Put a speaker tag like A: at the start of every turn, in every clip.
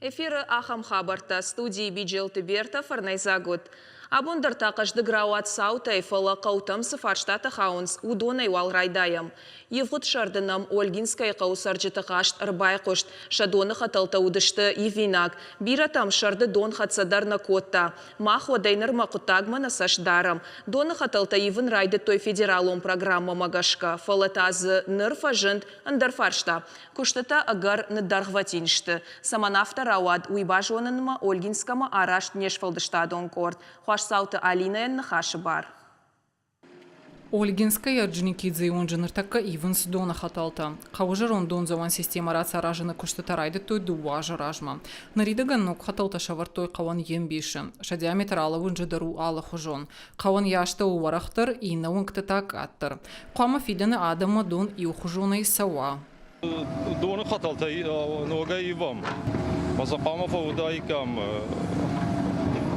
A: Эфиры ахӕм хабӕрттӕ студийы Биджелты Бертӕ фӕрнӕйдзаг уыд. Абон дӕр та хъӕздыг рауад цаутӕй, фӕлӕ хъӕутӕм цы фарстатӕ хауынц, уыдонӕй уал райдайӕм. Ивгъуыд сӕрды нӕм Ольгинскӕйы хъӕуы цӕрджыты хъаст ӕрбайхъуыст, сӕ доны хӕтӕлтӕ уыдысты ивинаг. Бирӕтӕм сӕрды дон хӕццӕ дӕр нӕ кодта. Мах уӕдӕй нырмӕ хъуыддагмӕ нӕ цӕст дарӕм. Доны хӕтӕлтӕ ивын райдыдтой федералон программӕмӕ гӕсгӕ, фӕлӕ та дзы ныр фӕзынд ӕндӕр фарста. Куыстытӕ ӕгӕр ныддӕргъвӕтин сты. Цӕмӕн афтӕ рауад, уый базонынмӕ Ольгинскӕмӕ араст не сфӕлдыстадон къорд. Хуасдзауты Алинӕйӕн ныхасы бар.
B: Ольгинскӕйы Орджоникидзейы уынджы ныртӕккӕ ивынц доны хӕтӕлтӕ. Хъӕуы зӕронд дондзӕуӕн системӕ рацаразыны куыстытӕ райдыдтой дыууӕ азы размӕ. Ныридӕгӕн ног хӕтӕлтӕ сӕвӕрдтой хъӕуӕн йе мбисы. Сӕ диаметр алы уынджы дӕр у алыхуызон. Хъӕуӕн йӕ астӕу уӕрӕхдӕр, иннӕ уынгты та къаддӕр. Хъуамӕ фидӕны адӕммӕ дон иухуызонӕй цӕуа.
C: Доны хӕтӕлтӕ ногӕй ивӕм. Ӕмӕ сӕ хъуамӕ фӕуыдаиккам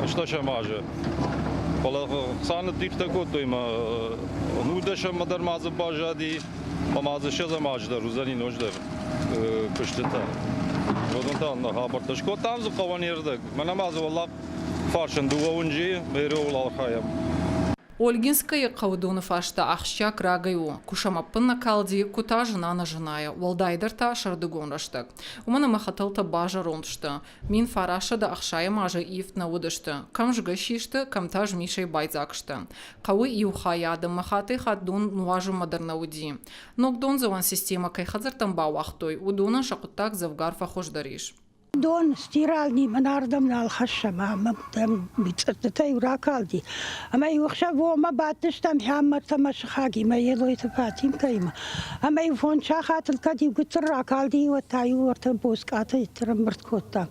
C: ӕстдӕсӕм азы. Фӕлӕ хца ныддихтӕ кодтой ӕмӕ нудӕсӕммӕ дӕр ма дзы баззади, ӕмӕ дзы ссӕдзӕм азы дӕр уыдзӕни ноджыдӕр куыстытӕ. Уыдон та нӕ хабӕрттӕ скодтам дзы хъӕуӕн йе рдӕг. Мӕнӕ ма дзы уӕллаг фарсӕн дыууӕ уынджы Мэры архайӕм.
B: Ольгинскӕйы хъӕуы доны фӕстӕ ахсджиаг рагӕй у, куы сӕм ӕппын нӕ калди, куы та зына-нӕзынайы, уӕлдайдӕр та сӕрдыгон рӕстӕг. Уымӕн ӕмӕ хӕтӕлтӕ базӕронд сты. 1960 азы ивд нӕ уыдысты. Кӕм згӕ систы, кӕм та змисӕй байдзаг сты. Хъӕуы иу хайы адӕммӕ хаттӕй-хатт дон нуазынмӕ дӕр нӕ уыди. Ног дондзӕуӕн системӕ кӕй хӕдзӕрттӕм бауагътой, уыдонӕн сӕ хъуыддаг дзӕвгар фӕхуыздӕр ис.
D: Дон стиралнимӕ ардӕм нал хӕссӕм, ӕмӕ цъырттытӕ-иу ракалди. Ӕмӕ-иу ӕхсӕв уомӕ бадтыстӕм хӕммӕртӕ мӕ сыхагимӕ, Елойты Фатимкӕимӕ. Ӕмӕ-иу фондз сахатыл кӕд-иу гыццыл ракалди, уӕд та-иу уӕртӕ боцкъатӕ ӕрӕмбырд кодтам.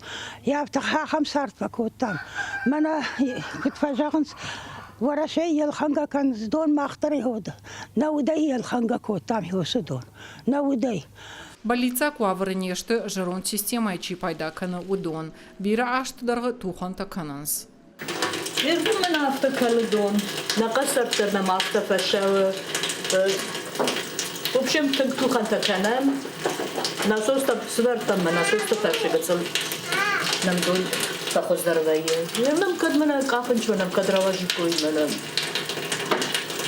D: Афтӕ ахӕм цард фӕкодтам. Мӕнӕ, куыд фӕзӕгъынц, Уӕрӕсейы ӕлхӕнгӕ кӕнынц дон, мах дӕр нӕ удӕй ӕлхӕнгӕ кодтам уыцы дон. Нӕ удӕй.
B: Бӕллиццаг уавӕры не сты, зӕронд системӕйӕ чи пайда кӕны, уыдон. Бирӕ азты дӕргъы тухӕнтӕ кӕнынц.
E: Ирдын мын афтӕ кӕлы дон, нӕ къӕсӕртӕ нӕм афтӕ фӕцӕуы. В общем, тынг тухӕнтӕ кӕнӕм. Насостӕ сывӕрдтам мӕ насосты фӕрсы гыццыл нӕм дон фӕхуыздӕр вӕййы. Нӕм кӕд мӕнӕ къахынчонӕм кӕд рауазиккой мӕнӕ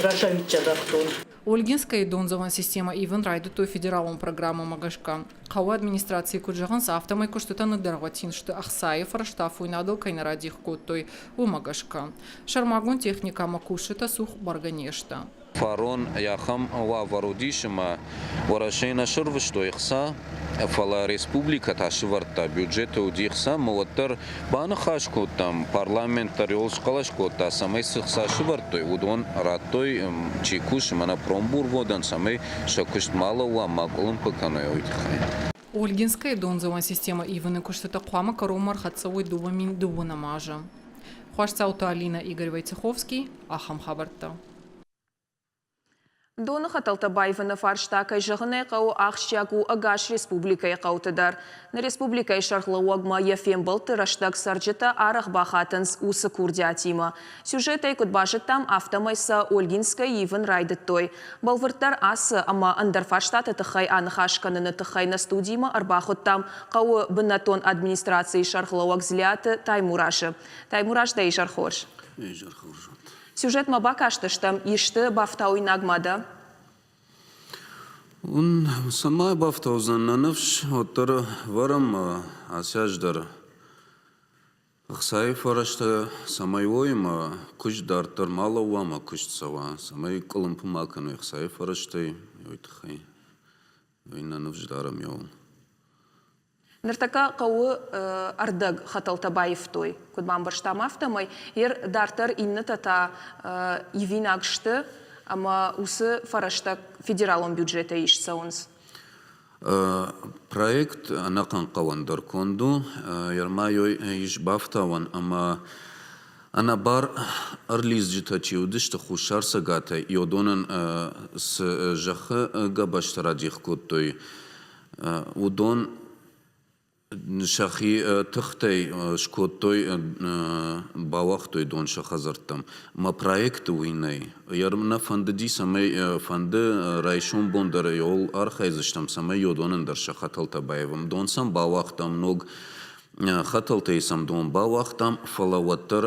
E: рӕсӕвидчӕ бӕхдон.
B: Ольгинскӕйы дондзӕуӕн системӕ ивын райдыдтой федералон программӕмӕ гӕсгӕ. Хъӕуы администрацийы куыд зӕгъынц, афтӕмӕй куыстытӕ ныддӕргъвӕтин сты ӕхцайы фӕрӕзтӕ афойнадыл кӕй нӕ радих кодтой, уымӕ гӕсгӕ. Сӕрмагонд техникӕ ӕмӕ кусджытӕ цух бӕргӕ не сты.
F: Фарон ахӕм уавӕр уыдис, ӕмӕ Уӕрӕсейы нӕ сӕрвыстой ӕхца, фӕлӕ республикӕ та сӕвӕрдта, бюджеты уыди ӕхца, ӕмӕ уӕддӕр баныхас кодтам, парламент дӕр йыл схъӕлӕс кодта, цӕмӕй цы хца сӕвӕрдтой, уыдон радтой, чи кусы, мӕнӕ промбурводӕн, цӕмӕй сӕ куыст ма лӕууа, ма къуылымпы кӕной, уый тыххӕй.
B: Ольгинскӕйы дондзӕуӕн системӕ ивыны куыстытӕ хъуамӕ кӕронмӕ ӕрхӕццӕ уой 2009 азы. Хуасдзауты Алинӕ, Игорь Войцеховский, ахӕм хабӕрттӕ.
A: Доны хӕтӕлтӕ баивыны фарста, кӕй зӕгъын ӕй хъӕуы, ахсджиаг у ӕгас республикӕйы хъӕуты дӕр. Нӕ республикӕйы сӕргълӕууӕгмӕ йӕ фембӕлдты рӕстӕг цӕрджытӕ арӕх бахатынц уыцы курдиатимӕ. Сюжетӕй куыд базыдтам, афтӕмӕй сӕ Ольгинскӕйы ивын райдыдтой. Бӕлвырддӕр ацы ӕмӕ ӕндӕр фарстаты тыххӕй аныхас кӕныны тыххӕй нӕ студимӕ ӕрбахуыдтам хъӕуы бынӕттон администрацийы сӕргълӕууӕг Дзлиаты Таймуразы. Таймураз, дӕ изӕр хорз.
G: Изӕр хорз уӕд.
A: Сюжетмӕ бакастыстӕм, исты бафтауинаг ма дӕ?
G: Уын цӕмӕй бафтаудзӕн нӕ ныфс, уӕддӕр вӕрӕм ацы аз дӕр ӕхцайы фӕрӕзтӕ цӕмӕй уой ӕмӕ куыст дарддӕр ма лӕууа ӕмӕ куыст цӕуа, цӕмӕй къуылымпы ма кӕной ӕхцайы фӕрӕзтӕй, уый тыххӕй. Уый нӕ ныфс дарӕм иуыл.
A: Ныртӕккӕ хъӕуы ӕрдӕг хӕтӕлтӕ баивтой, куыд бамбӕрстам, афтӕмӕй. Ер дарддӕр иннӕтӕ та ивинаг сты ӕмӕ уыцы фӕрӕзтӕ федералон бюджетӕй ист цӕуынц.
G: Проект ӕнӕхъӕн хъӕуӕн дӕр конд у. Ерма ис бафтауӕн ӕмӕ ӕнӕбар ӕрлидзджытӕ чи уыдысты Хуссар Цӕгатӕй, уыдонӕн цы зӕххы гӕбӕзтӕ радих кодтой, уыдон сӕхи тыхтӕй скодтой, бауагътой дон сӕ хӕдзӕрттӕм. Мӕ проекты уый нӕй. Нӕ фӕндыди, цӕмӕй фӕнды райсом бон дӕр ӕй архайдзыстӕм, цӕмӕй уыдонӕн дӕр сӕ хӕтӕлтӕ баивӕм. Дон сӕм бауагътам ног. Хӕтӕлтӕй сӕм дон бауагътам, фӕлӕ уӕддӕр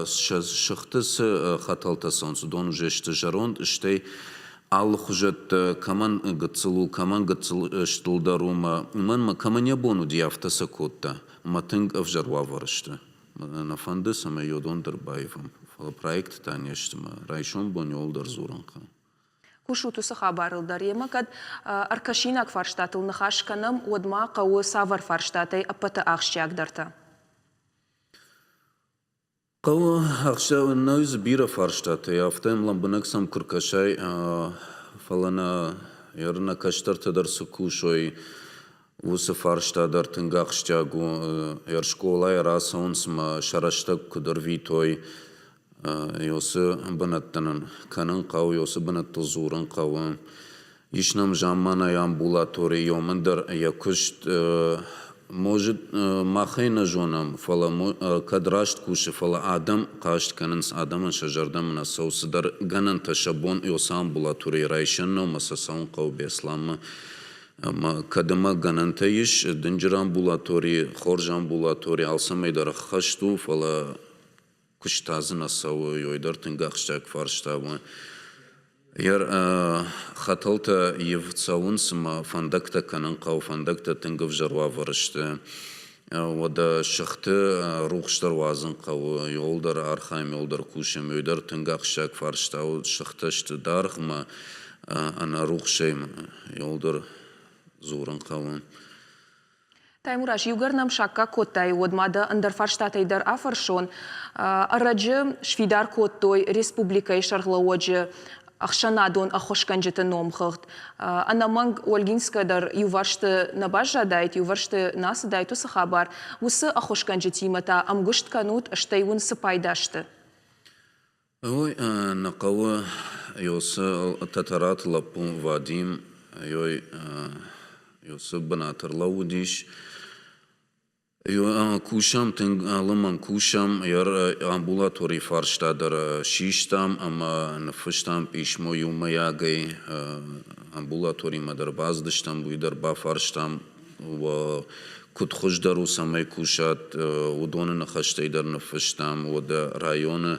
G: сӕ сыхты цы хӕтӕлтӕ цӕуынц, уыдон уже сты зӕронд, стӕй алыхуызӕттӕ кӕмӕн гыццыл у, кӕмӕн гыццыл стылдӕр у, ӕмӕ уымӕн ӕмӕ кӕмӕн йӕ бон уыди, афтӕ сӕ кодта. Ӕмӕ тынг ӕвзӕр уавӕры сты. Нӕ фӕнды, цӕмӕй уыдон дӕр баивӕм. Фӕлӕ проекттӕ не сты ӕмӕ райсом бон иуылдӕр дзурын хъӕуы.
A: Кусут уыцы хабарыл дӕр. Емӕ кӕд ӕркӕсинаг фарстатыл ныхас кӕнӕм, уӕд ма хъӕуы цавӕр фарстатӕй ӕппӕты ахсджиагдӕртӕ?
G: Хъӕуы ахсджиаг нӕ дзы бирӕ фарстатӕ, афтӕ йӕм лӕмбынӕг сӕм куы ркӕсай, фӕлӕ нӕ нӕ кӕстӕртӕ дӕр цы кусой, уыцы фарста дӕр тынг ахсджиаг у. Скъолайӕ рацӕуынц ӕмӕ сӕ рӕстӕг куыд ӕрвитой, уыцы бынӕттӕ нын кӕнын хъӕуы, уыцы бынӕттыл дзурын хъӕуы. Ис нӕм замманай амбулатори, уымӕн дӕр йӕ куыст может, махӕй нӕ зонӕм, фӕлӕ кӕд раст кусы, фӕлӕ адӕм хъаст кӕнынц, адӕмӕн сӕ зӕрдӕмӕ нӕ цӕуы цыдӕр гӕнӕнтӕ сӕ бон уыцы амбулаторийы райсӕн нӕу ӕмӕ сӕ цӕуын хъӕуы Беслӕнмӕ. Ӕмӕ кӕд ӕмӕ гӕнӕнтӕ ис, дынджыр амбулатори, хорз амбулатори алцӕмӕй дӕр ӕххӕст у, фӕлӕ куыст та дзы нӕ цӕуы, уый дӕр тынг ахсджиаг фарста у. Йӕ хӕтӕлтӕ ивд цӕуынц ӕмӕ фӕндӕгтӕ кӕнын хъӕуы, фӕндӕгтӕ тынг ӕвзӕр уавӕры сты. Уӕдӕ сыхты рухс дӕр уадзын хъӕуы, иуылдӕр архайӕм, иуылдӕр кусӕм, уый дӕр тынг ахсджиаг фарста у. Сыхтӕ сты даргъмӕ, ӕнӕ рухсӕй иуылдӕр дзурын хъӕуы.
A: Таймураз, иугӕр нӕм саккаг кодтай, уӕд ма дӕ ӕндӕр фарстатӕй дӕр афӕрсон. Ӕрӕджы сфидар кодтой республикӕйы сӕргълӕууӕджы ӕхсӕнадон ӕххуысгӕнджыты номхыгъд. Ӕнӕмӕнг Ольгинскӕ дӕр иувӕрсты нӕ баззадаид, иувӕрсты нӕ ацыдаид уыцы хабар. Уыцы ӕххуысгӕнджытимӕ та ӕмгуыст кӕнут, стӕй уын цы пайда сты?
G: Ой, нӕ хъӕуы Ёсы Тӕтӕраты лӕппу Вадим ёй Ёсы бынат ӕрлӕууыдис. Кусӕм тынг лымӕн кусӕм, амбулаторийы фарста дӕр систам ӕмӕ ныффыстам писмо иумӕйагӕй. Амбулаторимӕ дӕр бацыдыстӕм, уый дӕр бафарстам, куыд хуыздӕр у, цӕмӕй кусат, уыдоны ныхӕстӕй дӕр ныффыстам. Уӕдӕ районы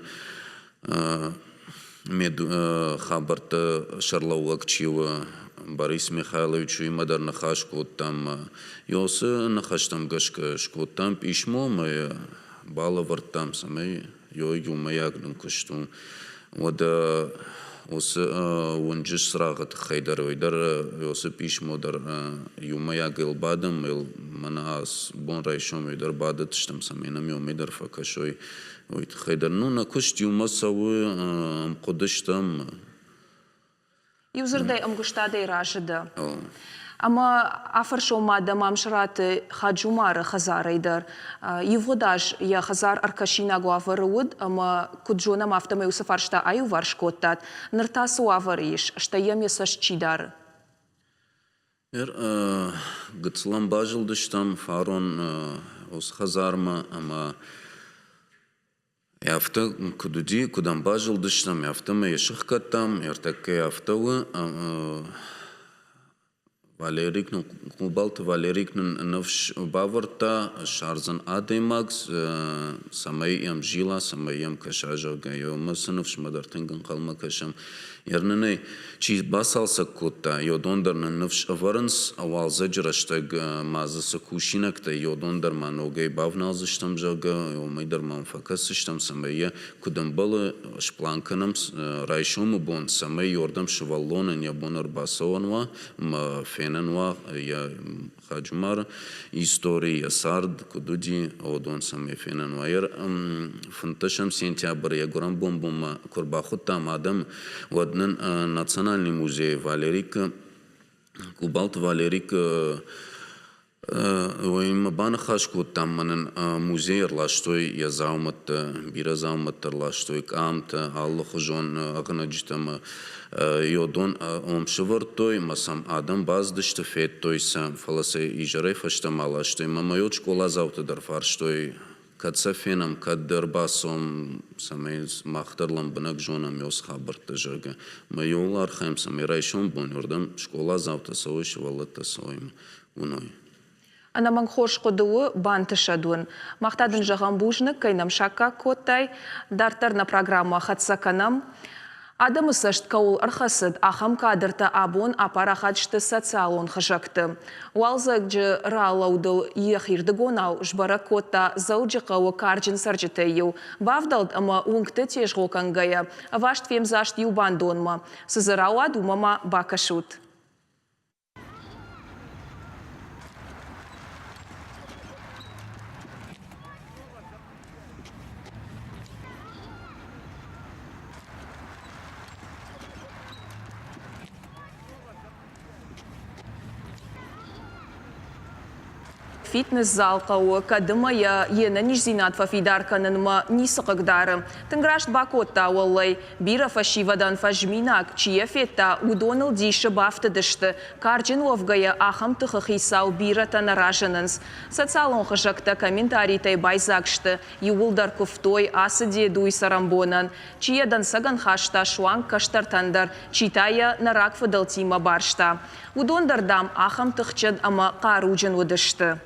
G: мед хабӕртты сӕрлӕууӕг чи у, Борис Михайлович, уыимӕ дӕр ныхас кодтам. Уыцы ныхӕстӕм гӕсгӕ скодтам писмо ӕмӕ йӕ балӕвӕрдтам, цӕмӕй иумӕйаг нын куыст у. Уӕдӕ уыцы уынджы цырагъы тыххӕй дӕр уый дӕр уыцы писмо дӕр иумӕйагыл бадӕм, мӕнӕ бон райсом уый дӕр бадыдыстӕм, цӕмӕй нӕм иумӕ дӕр фӕкӕсой. Уый тыххӕй дӕр ну нӕ куыст иумӕ цӕуы, ӕмхъуыды стӕм.
A: Иу дзырдӕй ӕмгуыстадӕй разы дӕ. Ӕмӕ афӕрсон ма дӕ Мамсыраты Хаджумары хӕдзарӕй дӕр. Ивгъуыд аз йӕ хӕдзар ӕркӕсинаг уавӕры уыд ӕмӕ, куыд зонӕм, афтӕмӕй уыцы фарста аиуварс кодтат. Ныр та цы уавӕры ис, стӕй йӕм йӕ цӕст чи дары?
G: Ныр гыццылӕн базылдыстӕм фарон уыцы хӕдзармӕ ӕмӕ афтӕ куыд уыди, куыд ӕм базылдыстӕм, афтӕмӕй йӕ сыхгӕдтам, ӕртӕккӕ афтӕ у. Валерик нын, Къубалты Валерик нын ныфс бавӕрдта, ссардзӕн адӕймаг, цӕмӕй йӕм зила, цӕмӕй йӕм кӕса, зӕгъгӕ. Ӕмӕ цы ныфсмӕ дӕр тынг ӕнхъӕлмӕ кӕсӕм. Йер нын ӕй чи бацалцӕг кодта, уыдон дӕр нын ныфс ӕвӕрынц, уалдзӕджы рӕстӕг ма дзы цы кусинӕгтӕ, уыдон дӕр ма ногӕй бавналдзыстӕм, зӕгъгӕ, уымӕй дӕр ма фӕкӕсдзыстӕм, цӕмӕй йӕ куыд ӕмбӕлы, сплан кӕнӕм райсомы бон, цӕмӕй уырдӕм сывӕллонӕн йӕ бон ӕрбацӕуӕн уа ӕмӕ фенӕн уа йӕ Хаджумары истори, йӕ цард куыд уыди, уыдон цӕмӕй фенӕн уа. 15 сентябры йӕ гуырӕн бон-бонмӕ куы ӕрбахуыдтам адӕм, уӕд нын Национальный музейы Валерик, Къубалты Валерик уыимӕ баныхас кодтам, мӕ нын музей ӕрластой йӕ дзаумӕттӕ, бирӕ дзаумӕттӕ ӕрластой, къамтӕ, алыхуызон ӕгънӕджытӕ ӕмӕ Йодон ом сывӕрдтой ӕмӕ сӕм адӕм бацыдысты, федтой сӕ, фӕлӕ сӕ изӕрӕй фӕстӕмӕ аластой. Ӕмӕ мӕ йод скъоладзаутӕ дӕр фарстой, кӕд сӕ фенӕм, кӕд ӕрбацӕуӕм, цӕмӕй мах дӕр лӕмбынӕг зонӕм ёс хабӕрттӕ, зӕгъгӕ. Мӕ йол архайӕм, цӕмӕй райсом бон уырдӕм скъоладзаутӕ цӕуой, сывӕллӕттӕ цӕуой ӕмӕ уыной.
A: Ӕнӕмӕнг хорз хъуыды у, бантысӕд уын. Мах та дын зӕгъӕм бузныг, кӕй нӕм саккаг кодтай. Дарддӕр нӕ программӕ хӕццӕ кӕнӕм. Адӕмы цӕст кӕуыл ӕрхӕцыд, ахӕм кадртӕ абон апарахат сты социалон хызӕгты. Уалдзӕджы ралӕудыл йӕхирдыгонау сбӕрӕг кодта Дзӕуджыхъӕуы карджын цӕрджытӕй иу. Бавдӕлд ӕмӕ уынгты тезгъо кӕнгӕйӕ, ӕваст фемдзаст иу бандонмӕ. Цы дзы рауад, уымӕ ма бакӕсут. Фитнес-зал хъӕуы, кӕд ӕмӕ йӕ йе нӕниздзинад фӕфидар кӕнынмӕ ницы хъыгдары. Тынг раст бакодта, уӕллӕй. Бирӕ фӕсивӕдӕн фӕзминаг, чи йӕ федта, уыдоныл дисы бафтыдысты. Карджын уӕвгӕйӕ ахӕм тыхы хицау бирӕтӕ нӕ разынынц. Социалон хызӕгтӕ комментаритӕй байдзаг сты. Иууылдӕр куывтой ацы дедуйы цӕрӕнбонӕн. Чи йӕ дӕнцӕгӕн хаста суанг кӕстӕртӕн дӕр, чи та йӕ нӕ рагфыдӕлтимӕ барста. Уыдон дӕр, дам, ахӕм тыхджын ӕмӕ хъаруджын уыдысты.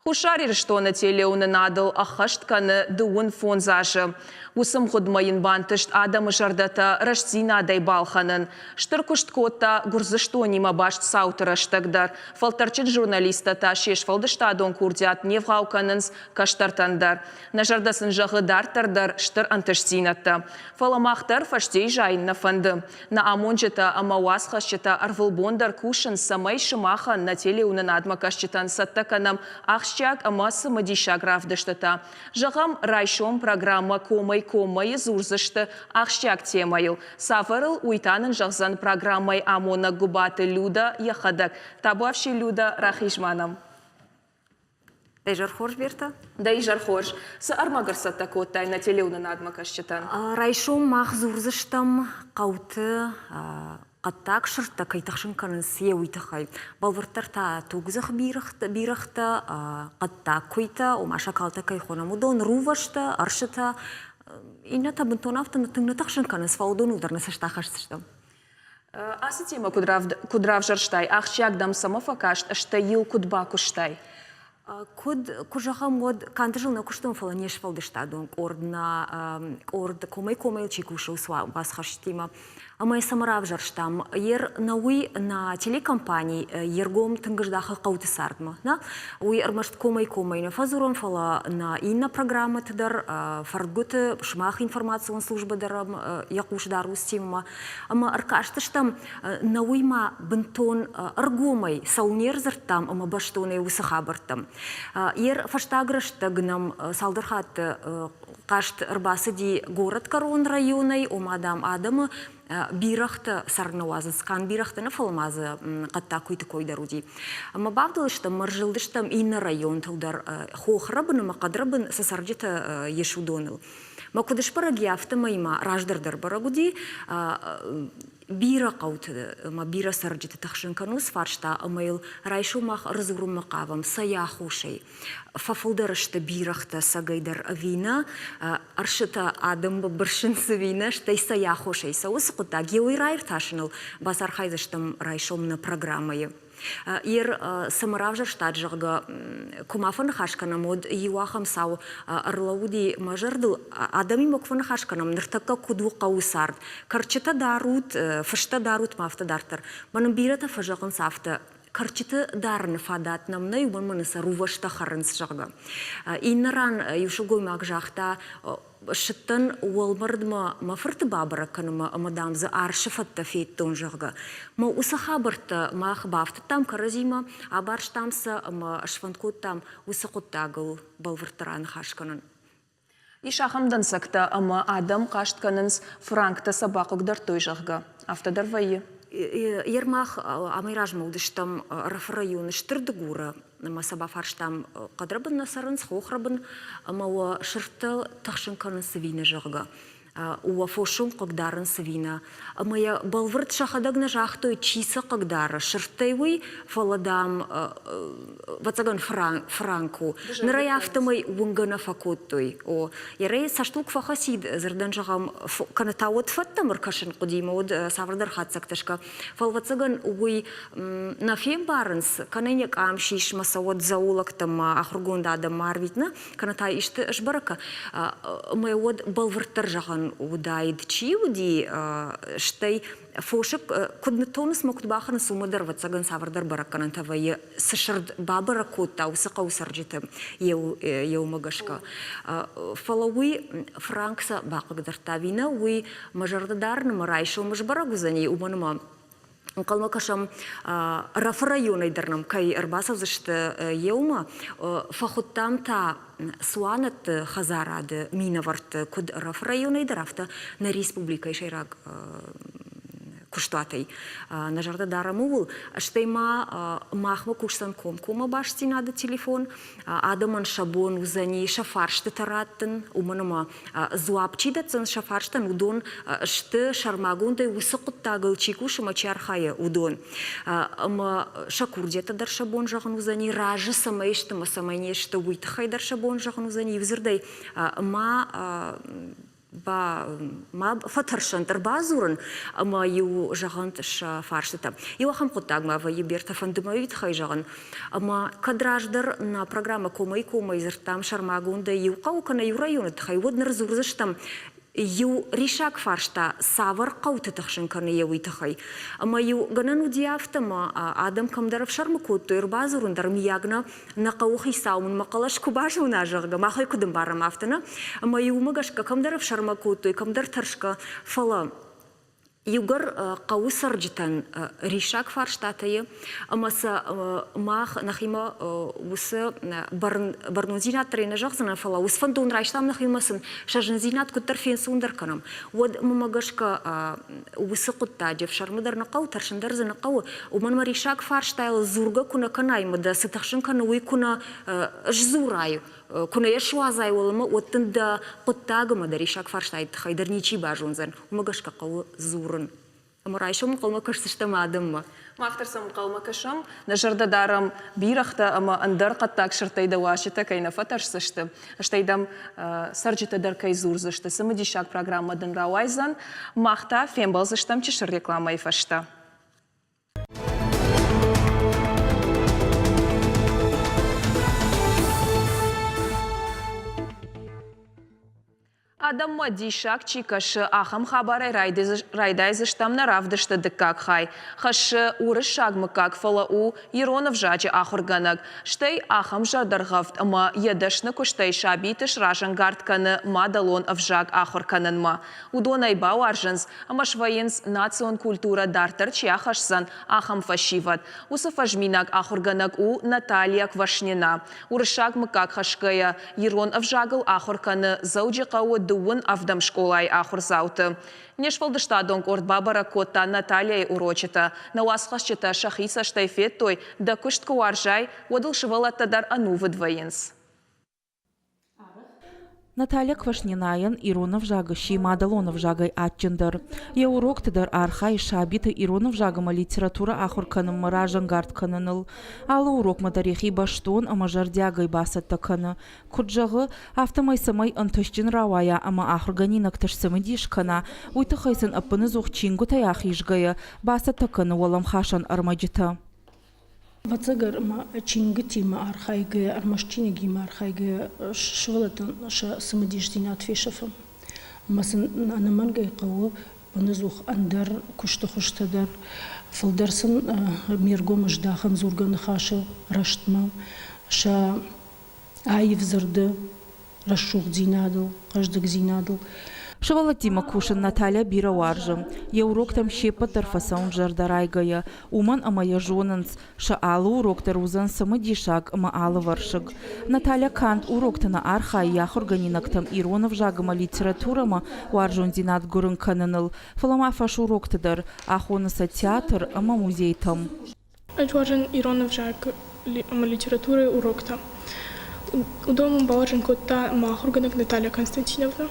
A: Хуссар Ирыстоны телеуынынадыл ӕххӕст кӕны 35 азы. Уыцы мгъуыдмӕ йын бантыст адӕмы зӕрдӕтӕ рӕстдзинадӕй балхӕнын. Стыр куыст кодта Гуырдзыстонимӕ баст цауты рӕстӕг дӕр. Фӕлтӕрджын журналисттӕ та се сфӕлдыстадон курдиат не вгъау кӕнынц кӕстӕртӕн дӕр. Нӕ зӕрдӕ сын зӕгъы дарддӕр дӕр стыр ӕнтыстдзинӕдтӕ. Фӕлӕ мах дӕр фӕстейы зайын нӕ фӕнды. Нӕ амонджытӕ ӕмӕ уацхӕсджытӕ ӕрвылбон дӕр кусынц, цӕмӕй сымахӕн, нӕ телеуынынадмӕ кӕсджытӕн цӕттӕ кӕнӕм ахсджиаг ӕмӕ цымыдисаг равдыстытӕ. Зӕгъӕм, райсом программӕ Комӕй-коммӕ-йы дзурдзысты ахсджиаг темӕйыл. Цавӕрыл, уый та нын зӕгъдзӕн программӕйы амонӕг Гуыбаты Людӕ йӕхӕдӕг. Табуафси, Людӕ, рахиз-ма нӕм.
H: Дӕ изӕр хорз, Берта.
A: Дӕ изӕр хорз. Цы ӕрмӕг ӕрцӕттӕ кодтай нӕ телеуынынадмӕ кӕсджытӕн?
H: Райсом мах дзурдзыстӕм хъӕуты хъӕддаг сырдтӕ кӕй тыхсын кӕнынц, йе уый тыххӕй. Бӕлвырддӕр та тугдзых бирӕгътӕ, хъӕддаг куыйтӕ, ома шакалтӕ кӕй хонӕм, уыдон, рувӕстӕ, ӕрсытӕ. Иннӕтӕ бынтон афтӕ тынг нӕ тыхсын кӕнынц, фӕлӕ уыдоныл дӕр нӕ цӕст ахӕсдзыстӕм.
A: Ацы темӕ куыд равзӕрстай, ахсджиаг дӕм цӕмӕ фӕкаст, стӕй йыл куыд бакуыстай?
H: Куыд, куы зӕгъӕм, уӕд канд ыл нӕ куыстон, фӕлӕ не сфӕлдыстадон къорд, нӕ къорд комӕй-комӕйыл чи кусы, уыцы уацхӕсджытимӕ. Ӕмӕ цӕмӕ равзӕрстам? Ер нӕ уый нӕ телекомпани йе ргом тынг здахы хъӕуты цардмӕ. Нӕ? Уый ӕрмӕст комӕй-комӕй нӕ фӕдзурӕм, фӕлӕ нӕ иннӕ программӕты дӕр, фӕрдгуыты, сымах информацион службӕ дӕр йӕ хъус дары уыцы темӕмӕ. Ӕмӕ ӕркастыстӕм, нӕ уый ма бынтон ӕргомӕй цӕуыл не рдзырдтам ӕмӕ бӕстонӕй уыцы хабӕрттӕм. Ер фӕстаг рӕстӕг нӕм цалдӕр хатты хъаст ӕрбацыди горӕтгӕрон районӕй, ома, дам, адӕмы бирӕгътӕ сӕр нӕ уадзынц, канд бирӕгътӕ нӕ, фӕлӕ ма дзы хъӕддаг куыйты кой дӕр уыди. Ӕмӕ бавдӕлыстӕм, ӕмӕ ӕрзылдыстӕм иннӕ районтыл дӕр, хохрӕбын ӕмӕ хъӕдрӕбын цы цӕрджытӕ ис, уыдоныл. Мӕ куыд сбӕрӕг и, афтӕмӕй ма раздӕр дӕр бӕрӕг уыди, бирӕ хъӕуты ӕмӕ бирӕ цӕрджыты тыхсын кӕны уыцы фарста, ӕмӕ йыл райсом мах ӕрдзурынмӕ хъавӕм цӕй аххосӕй. Фӕфылдӕр сты бирӕгътӕ цӕгӕйдӕр ӕви нӕ, ӕрсытӕ адӕмы бырсынц ӕви нӕ, стӕй цӕй аххосӕй цӕуы уыцы хъуыддаг, йе уый раиртасыныл бацархайдзыстӕм райсом нӕ программӕйы. Ер цӕмӕ равзӕрстат, зӕгъгӕ, куы ма фӕныхас кӕнӕм, уӕд иу ахӕм цау ӕрлӕууыди мӕ зӕрдыл. Адӕмимӕ куы фӕныхас кӕнӕм, ныртӕккӕ куыд у хъӕуы цард, кӕрчытӕ дарут, фыстӕ дарут ма афтӕ дарддӕр. Мӕнӕн бирӕтӕ фӕзӕгъынц афтӕ, кӕрчыты дарыны фадат нӕм нӕй, уымӕн мӕнӕ сӕ рувӕстӕ хӕрынц, зӕгъгӕ. Иннӕ ран иу сылгоймаг загъта, ссыдтӕн уӕлмӕрдмӕ мӕ фырты бабӕрӕг кӕнынмӕ ӕмӕ, дам, дзы арсы фӕдтӕ федтон, зӕгъгӕ. Мӕ уыцы хабӕрттӕ мах бафтыдтам кӕрӕдзимӕ, абарстам сӕ ӕмӕ сфӕнд кодтам уыцы хъуыддагыл бӕлвырддӕр аныхас кӕнын.
A: Ис ахӕм дӕнцӕгтӕ, ӕмӕ адӕм хъаст кӕнынц, франктӕ сӕ бахъыгдардтой, зӕгъгӕ. Афтӕ дӕр вӕййы.
H: Ермах амӕй размӕ уыдыстӕм Ӕрӕфы районы Стыр Дыгуры ӕмӕ сӕ бафарстам, хъӕдрӕбын нӕ цӕрынц, хохрӕбын, ӕмӕ уӕ сырдтӕ тыхсын кӕнынц ӕви нӕ, зӕгъгӕ. Уӕ фосон хъыгдарынц ӕви нӕ? Ӕмӕ йӕ бӕлвырд сӕхӕдӕг нӕ загътой, чи сӕ хъыгдары, сырдтӕй уый, фӕлӕ, дам, ӕвӕццӕгӕн, фыранк у. Ныр ӕй афтӕмӕй уынгӕ нӕ фӕкодтой. О, йӕ цӕстыл куы фӕхӕцид, дзырдӕн зӕгъӕм, кӕнӕ та уӕд фӕдтӕм ӕркӕсын хъуыди ӕмӕ уӕд цавӕрдӕр хатдзӕгтӕ скӕ. Фӕлӕ, ӕвӕццӕгӕн, уый нӕ фембарынц, кӕнӕ йӕ къам сисмӕ цӕуӕд зоологтӕм ма, ахуыргонд адӕммӕ арвит, нӕ, кӕнӕ та исты сбӕрӕг кӕ. Ӕмӕ уӕд бӕлвырддӕр зӕгъӕн уыдаид, чи уыди, стӕй фосы куыд ныттонынц ӕмӕ куыд бахӕрынц, уымӕ дӕр, ӕвӕццӕгӕн, цавӕрдӕр бӕрӕггӕнӕнтӕ вӕййы, цы сырд бабӕрӕг кодта, уыцы хъӕуы цӕрджыты еумӕ гӕсгӕ. Фӕлӕ уый франк сӕ бахъыгдардта ӕви нӕ, уый мӕ зӕрдӕ дарын ӕмӕ райсом сбӕрӕг уыдзӕни, уымӕн ӕмӕ ӕнхъӕлмӕ кӕсӕм Рафы районӕй дӕр нӕм кӕй ӕрбацӕудзысты еумӕ. Фӕхуыдтам та цуанӕтты хӕдзарады минӕвӕртты куыд Рафы районӕй дӕр, афтӕ нӕ республикӕйы сӕйраг куыстуатӕй. Нӕ зӕрдӕ дарӕм ууыл. Стӕй ма махмӕ кусдзӕн комкоммӕ бастдзинады телефон. Адӕмӕн сӕ бон уыдзӕни сӕ фарстытӕ раттын, уымӕн ӕмӕ дзуапп чи дӕтдзӕн сӕ фарстӕн, уыдон сты сӕрмагондӕй уыцы хъуыддагыл чи кусы ӕмӕ чи архайы, уыдон. Ӕмӕ сӕ курдиӕттӕ дӕр сӕ бон зӕгъын уыдзӕни, разы цӕмӕй сты ӕмӕ цӕмӕй не сты, уый тыххӕй дӕр сӕ бон зӕгъын уыдзӕни. Иудзырдӕй, ма ба ма фӕтӕрсӕнт ӕрбадзурын ӕмӕ-иу зӕгъӕнт сӕ фарстытӕ. Иу ахӕм хъуыддаг ма вӕййы Бертӕ, фӕнды мӕ уый тыххӕй зӕгъын, ӕмӕ кӕд раздӕр нӕ программӕ комӕй-комӕй дзырдтам сӕрмагондӕй иу хъӕуы кӕнӕ иу районы тыххӕй, уӕд ныр дзурдзыстӕм иу риссаг фарста цавӕр хъӕуты тыхсын кӕны йӕ уый тыххӕй. Ӕмӕ-иу гӕнӕн уыди афтӕ, ӕмӕ адӕм кӕмдӕр ӕфсӕрмы кодтой ӕрбадзурын дӕр, миййаг нӕ нӕ хъӕуыхицау мын мӕ хъӕлӕс куы базона, зӕгъгӕ, мах ӕй куыд ӕмбарӕм, афтӕ нӕ. Ӕмӕ-иу уымӕ гӕсгӕ кӕмдӕр ӕфсӕрмӕ кодтой, кӕмдӕр тӕрсгӕ, фӕлӕ иугӕр хъӕуы цӕрджытӕн риссаг фарстатӕ и, ӕмӕ сӕ мах нӕхимӕ уыцы бӕрнондзинад дӕр нӕ зӕгъдзынӕн, фӕлӕ уыцы фӕндон райстам нӕхимӕ сын сӕ зындзинад куыддӕр фенцондӕр кӕнӕм, уӕд мӕмӕ гӕсгӕ уыцы хъуыддаджы ӕфсӕрмы дӕр нӕ хъӕуы, тӕрсын дӕр дзы нӕ хъӕуы, уымӕн ӕмӕ риссаг фарстайыл дзургӕ куы нӕ кӕнай ӕмӕ дӕ цы тыхсын кӕны, уый куы нӕ сдзурай, куы нӕ йӕ суадзай уӕлӕмӕ, уӕд дын дӕ хъуыддаг ӕмӕ дӕ риссаг фарстайы тыххӕй дӕр ничи базондзӕн. Уымӕ гӕсгӕ хъӕуы дзурын. Ӕмӕ райсом ӕнхъӕлмӕ кӕсдзыстӕм адӕммӕ.
A: Мах дӕр сӕм ӕнхъӕлмӕ кӕсӕм. Нӕ зӕрдӕ дарӕм, бирӕгътӕ ӕмӕ ӕндӕр хъӕддаг сырдтӕй дӕ уазджытӕ кӕй нӕ фӕтӕрсдзысты, стӕй дӕм цӕрджытӕ дӕр кӕй дзурдзысты. Цымыдисаг программӕ дын рауайдзӕн. Мах та фембӕлдзыстӕм чысыл рекламӕйы фӕстӕ. Адӕммӕ диссаг чи кӕсы, ахӕм хабарӕй райдайдзыстӕм нӕ равдысты дыккаг хай. Хӕссы уырыссаг мыггаг, фӕлӕ у ирон ӕвзаджы ахуыргӕнӕг. Стӕй ахӕм зӕрдӕргъӕвд ӕмӕ йӕ дӕсны куыстӕй сабиты сразӕнгард кӕны мадӕлон ӕвзаг ахуыр кӕнынмӕ. Уыдон ӕй бауарзынц ӕмӕ свӕййынц, национ культурӕ дарддӕр чи ахӕсдзӕн, ахӕм фӕсивӕд. Уыцы фӕзминаг ахуыргӕнӕг у Наталья Квашнина. Уырыссаг мыггаг хӕсгӕйӕ, ирон ӕвзагыл ахуыр кӕны Дзӕуджыхъӕуы дыууын ӕвдӕм скъолайы ахуырдзауты. Не сфӕлдыстадон къорд бабӕрӕг кодта Натальяйы урочытӕ. Нӕ уацхӕсджытӕ сӕхи цӕстӕй федтой, дӕ куыст куы уарзай, уӕд ыл сывӕллӕттӕ дӕр ӕнувыд вӕййынц.
I: Наталья Квашнинайӕн ирон ӕвзаг сси мадӕлон ӕвзагӕй адджындӕр. Йӕ урокты дӕр архайы сабиты ирон ӕвзаг ӕмӕ литературӕ ахуыр кӕнынмӕ разӕнгард кӕныныл. Алы урокмӕ дӕр йӕхи бӕстон ӕмӕ зӕрдиагӕй бацӕттӕ кӕны. Куыд зӕгъы, афтӕмӕй цӕмӕй ӕнтыстджын рауайа ӕмӕ ахуыргӕнинӕгты сцымыдис кӕна, уый тыххӕй сын ӕппынӕдзух чингуытӕй ахизгӕйӕ бацӕттӕ кӕны уӕлӕмхасӕн ӕрмӕджытӕ.
J: Ӕвӕццӕгӕн ма чингуытимӕ архайгӕйӕ, ӕрмӕст чиныгимӕ архайгӕйӕ сывӕллӕттӕн сӕ цымыдисдзинад фесӕфы. Ӕмӕ сын ӕнӕмӕнгӕй хъӕуы ӕппынӕдзух ӕндӕр куысты хуызтӕ дӕр. Фылдӕр сын ме ргом здахын дзургӕ ныхасы рӕзтмӕ, сӕ аив дзырды рӕсугъддзинадыл, хъӕздыгдзинадыл.
I: Сывӕллӕттимӕ кусын Наталья бирӕ уарзы. Йӕ уроктӕм се ппӕт дӕр фӕцӕуынц зӕрдӕрайгӕйӕ, уымӕн ӕмӕ йӕ зонынц, сӕ алы урок дӕр уыдзӕн цымыдисаг ӕмӕ алывӕрсыг. Наталья канд урокты нӕ архайы йӕ ахуыргӕнинӕгтӕм ирон ӕвзаг ӕмӕ литературӕмӕ уарзондзинад гуырын кӕныныл, фӕлӕ ма фӕсурокты дӕр ахоны сӕ театр ӕмӕ музейтӕм.
K: Ӕз уарзын ирон ӕвзаг ӕмӕ литературӕйы уроктӕ. Уыдон мын бауарзын кодта мӕ ахуыргӕнӕг Наталья Константиновна.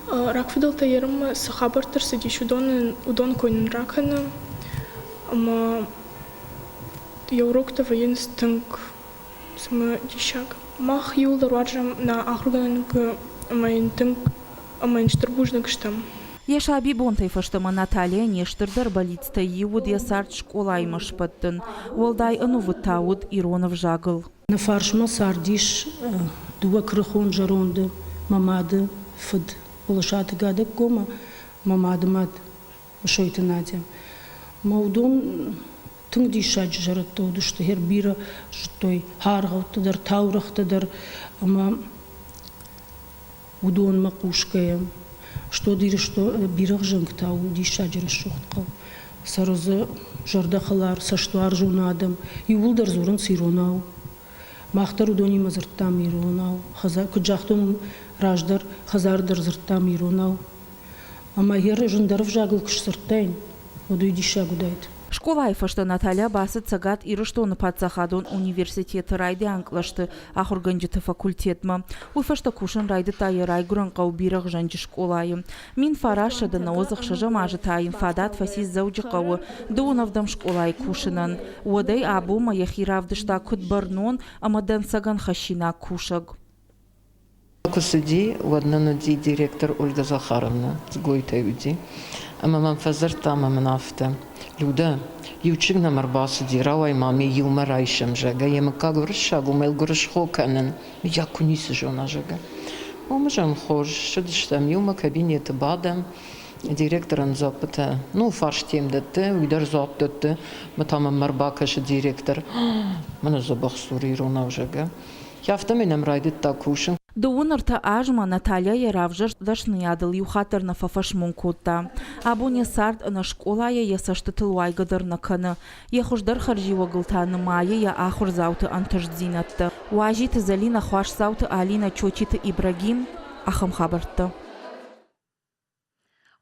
K: Рагфыдӕлтӕ ерынмӕ цы хабӕрттӕ рцыдис, уыдон кой нын ракӕны ӕмӕ йӕ уроктӕ вӕййынц тынг цымыдисаг. Мах иууылдӕр уарзӕм нӕ ахуыргӕнӕг ӕмӕ йын тынг ӕмӕ йын стыр бузныг стӕм.
I: Йӕ сабибонтӕй фӕстӕмӕ Наталья не стырдӕр бӕллицтӕй иу уыд йӕ цард скъолаимӕ сбӕттын. Уӕлдай ӕнувыд та уыд ирон ӕвзагыл.
J: Нӕ фарсмӕ цардис дыууӕ куырыхон зӕронды, мӕ мады фыд Олысаты Гадӕгко ӕмӕ мӕ мады мад Мысойты Надя. Мӕ уыдон тынг диссаджы зӕрӕдтӕ уыдысты, хӕр бирӕ зыдтой аргъӕуттӕ дӕр, таурӕгътӕ дӕр ӕмӕ уыдонмӕ хъусгӕйӕ. Стод Ирыстон бирӕгъзӕнгтӕ у диссаджы рӕсугъд хъӕу. Цӕры дзы зӕрдӕхӕлар, цӕстуарзон адӕм. Иууылдӕр дзурынц иронау. Мах дӕр уыдонимӕ дзырдтам иронау. Хӕдзар, куыд загътон раздӕр, хӕдзар дӕр дзырдтам иронау. Ӕмӕ йӕ зындӕр ӕвзагыл куы сдзырдтаин, уӕд уый диссаг уыдаид.
I: Скъолайы фӕстӕ Наталья бацыд Цӕгат Ирыстоны паддзахадон университеты райдиан кълӕсты ахуыргӕнджыты факультетмӕ. Уый фӕстӕ кусын райдыдта йӕ райгуырӕн хъӕу Бирӕгъзӕнджы скъолайы. 1996 азы та йын фадат фӕцис Дзӕуджыхъӕуы дыууын ӕвдӕм скъолайы кусынӕн. Уӕдӕй абонмӕ йӕхи равдыста куыд бӕрнон ӕмӕ дӕнцӕгӕн хӕссинаг кусӕг.
L: Куы цыди, уӕд нын уыди директор Ольга Захаровна, Дзгойтӕй уыди. Ӕмӕ мӕм фӕдзырдта ӕмӕ мын афтӕ: Людӕ, иу чызг нӕм ӕрбацыди, рауай ма ме иумӕ райсӕм, зӕгъгӕ, йӕ мыггаг уырыссаг у, мӕ йыл гуырысхо кӕнын, мыййаг куы ницы зона, зӕгъгӕ. Омӕ зӕгъын, хорз, ссыдыстӕм иумӕ, кабинеты бадӕм, директорӕн дзуаппытӕ, ну, фарст йӕм дӕтты, уый дӕр дзуапп дӕтты, мӕ та мӕм ӕрбакӕсы директор, мӕнӕ дзӕбӕх дзуры иронау, зӕгъгӕ. Афтӕмӕй нӕм райдыдта кусын.
I: Дыууын ӕртӕ азмӕ Наталья йӕ равзӕрст дӕсныйадыл иу хатт дӕр нӕ фӕфӕсмон кодта. Абон йӕ цард ӕнӕ скъолайӕ йӕ цӕстытыл уайгӕ дӕр нӕ кӕны. Йӕ хуыздӕр хӕрзиуӕгыл та нымайы йӕ ахуырдзауты ӕнтыстдзинӕдтӕ. Уазиты Зӕлинӕ, Хуасдзауты Алинӕ, Чочиты Ибрагим. Ахӕм хабӕрттӕ.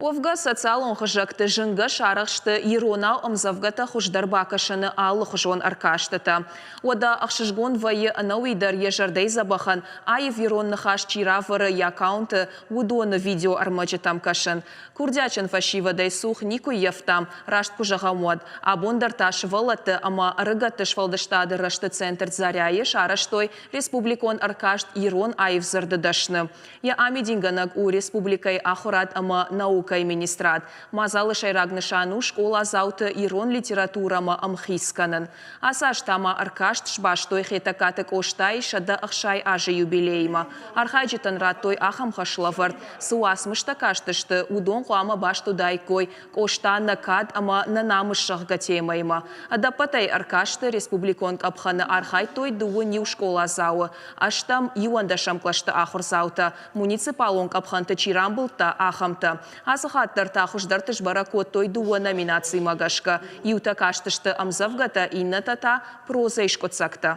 A: Уӕвгӕ, социалон хызӕгты зынгӕ сарӕхсты иронау ӕмдзӕвгӕтӕ хуыздӕр бакӕсыны алыхуызон ӕркастытӕ. Уӕдӕ ӕхсызгон вӕййы ӕнӕуи дӕр йӕ зӕрдӕйы дзӕбӕхӕн аив ирон ныхас чи равӕры йӕ аккаунты, уыдоны видеоӕрмӕджытӕм кӕсын. Курдиатджын фӕсивӕдӕй цух никуы ййӕфтам, раст куы зӕгъӕм, уӕд. Абон дӕр та сывӕллӕтты ӕмӕ ӕрыгӕтты сфӕлдыстады рӕзты центр Заря-йы сарӕзтой республикон ӕркаст Ирон аив дзырды дӕсны. Йӕ амидингӕнӕг у республикӕйы ахуырад ӕмӕ наукӕйы министрад. Мадзалы сӕйраг нысан у скъоладзауты ирон литературӕмӕ ӕмхиц кӕнын. Ацы аз та ма ӕркаст сбастой Хетӕгкаты Къостайы 160 азы юбилеимӕ. Архайджытӕн радтой ахӕм хӕслӕвӕрд, цы уацмыстӕ кастысты, уыдон хъуамӕ баст уыдаиккой Къоста нӕ кад ӕмӕ нӕ намыс зӕгъгӕ темӕимӕ. Ӕдӕппӕтӕй ӕркасты республикон къӕпхӕны архайдтой дыууын иу скъоладзауы, ӕстӕм, иуӕндӕсӕм кълӕсты ахуырдзаутӕ, муниципалон къӕпхӕнты чи рамбылдта, ахӕмтӕ. Ацы хатт дӕр та хуыздӕрты сбӕрӕг кодтой дыууӕ номинацимӕ гӕсгӕ. Иутӕ кастысты ӕмдзӕвгӕтӕ, иннӕтӕ та прозӕйы скъуыддзӕгтӕ.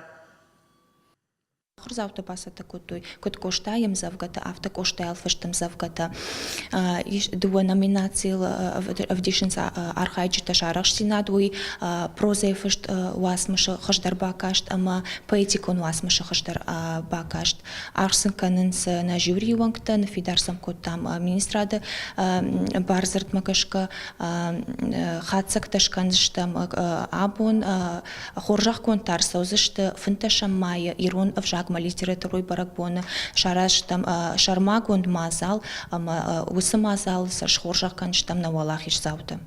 M: Ахуырдзаутӕ бацӕттӕ кодтой куыд Къостайы ӕмдзӕвгӕтӕ, афтӕ Къостайыл фыст ӕмдзӕвгӕтӕ. Ис дыууӕ номинацийыл ӕвдисынц архайджытӕ сӕ арӕхстдзинад, уый прозӕйы фыст уацмысы хуыздӕр бакаст ӕмӕ поэтикон уацмысы хуыздӕр бакаст. Аргъ сын кӕнынц нӕ жюрийы уӕнгтӕ, ныффидар сӕм кодтам министрады бардзырдмӕ гӕсгӕ хатдзӕгтӕ скӕндзыстӕм абон. Хорзӕхгонд та ӕрцӕудзысты фынддӕсӕм майы ирон ӕвзагмӕ литературой бӕрӕгбоны сарӕзтам сӕрмагонд мадзал ӕмӕ уыцы мадзалы сӕ схорзӕх кӕндзыстӕм нӕ уӕлахиздзауты.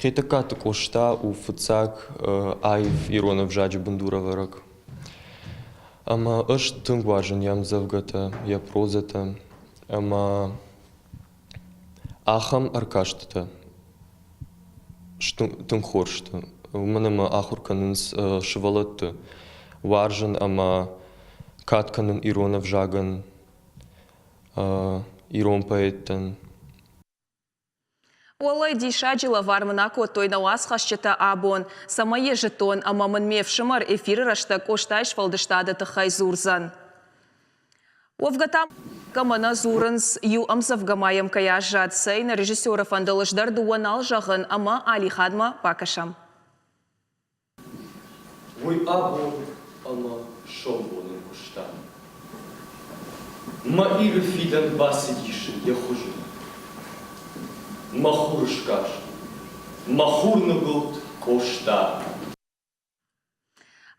N: Хетӕгкаты Къоста у фыццаг аив ирон ӕвзаджы бындурӕвӕрӕг. Ӕмӕ ӕз тынг уарзын йӕ ӕмдзӕвгӕтӕ, йӕ прозӕтӕ ӕмӕ ахӕм ӕркастытӕ тынг хорз сты, уымӕн ӕмӕ ахуыр кӕнынц сывӕллӕтты уарзын ӕмӕ кад кӕнын ирон ӕвзагӕн, ирон поэттӕн.
A: Уӕллӕй, диссаджы лӕвар мын акодтой нӕ уацхӕсджытӕ абон. Цӕмӕй йӕ зыдтон, ӕмӕ мын ме фсымӕр эфиры рӕстӕг Къостайы сфӕлдыстады тыххӕй дзурдзӕн. Уӕвгӕ та кӕмӕ нӕ дзурынц, иу ӕмдзӕвгӕ ма йӕм кӕй аззад, цӕй, нӕ режиссеры фӕндыл ӕз дӕр дыууӕ нал зӕгъын ӕмӕ Алиханмӕ бакӕсӕм.
N: Уый абон ӕмӕ сомбонӕн куыста. Мӕ Иры фидӕн бацыдис йӕ хуызы. Мӕ хурыскаст, мӕ хурныгуылд Къоста.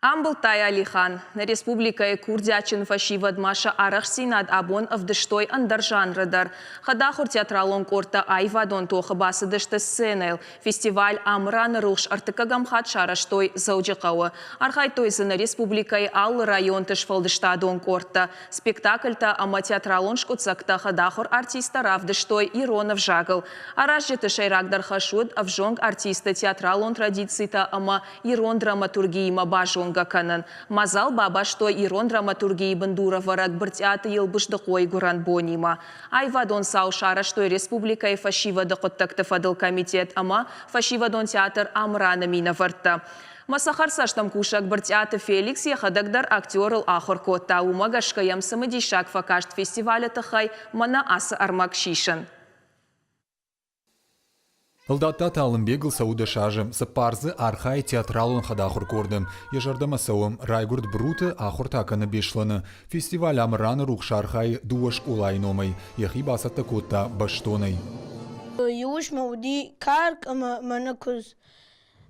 A: Амбылдтай Алихан. Нӕ республикӕйы курдиатджын фӕсивӕд ма сӕ арӕхстдзинад абон ӕвдыстой ӕндӕр жанры дӕр. Хӕдахуыр театралон къордтӕ аивадон тохы бацыдысты сценӕйыл. Фестиваль Амыраны рухс ӕртыккӕгӕм хатт сарӕзтой Дзӕуджыхъӕуы. Архайдтой дзы нӕ республикӕйы алы районты сфӕлдыстадон къордтӕ. Спектакльтӕ ӕмӕ театралон скъуыддзӕгтӕ хӕдахуыр артисттӕ равдыстой ирон ӕвзагыл. Аразджыты сӕйрагдӕр хӕс уыд ӕвзонг артистты театралон традицитӕ ӕмӕ ирон драматургиимӕ базонгӕ кӕнын. Мадзал бабастой ирон драматургийы бындурӕвӕрӕг Брытъиаты Елбыздыхъойы гуырӕн бонимӕ. Аивадон цау сарӕзтой республикӕйы фӕсивӕды хъуыддӕгты фӕдыл комитет ӕмӕ фӕсивӕдон театр Амыран-ы минӕвӕрттӕ. Мӕ цӕхӕрцӕстӕм кусӕг Брытъиаты Феликс йӕхӕдӕг дӕр актерыл ахуыр кодта, уымӕ гӕсгӕ йӕм цымыдисаг фӕкаст фестивалы тыххӕй мӕнӕ ацы ӕрмӕг сисын.
O: Ӕлдаттаты Алымбегыл цӕуы 10 азы, цыппар дзы архайы театралон хӕдахуыр къорды. Йӕ зӕрдӕмӕ цӕуы, райгуырд Бруты, ахуыр та кӕны Беслӕны. Фестиваль Амыраны рухс архайы дыууӕ скъолайы номӕй, йӕхи бацӕттӕ кодта бӕстонӕй.
P: Иу уысмӕ уыди карк ӕмӕ мӕнӕ куыдз.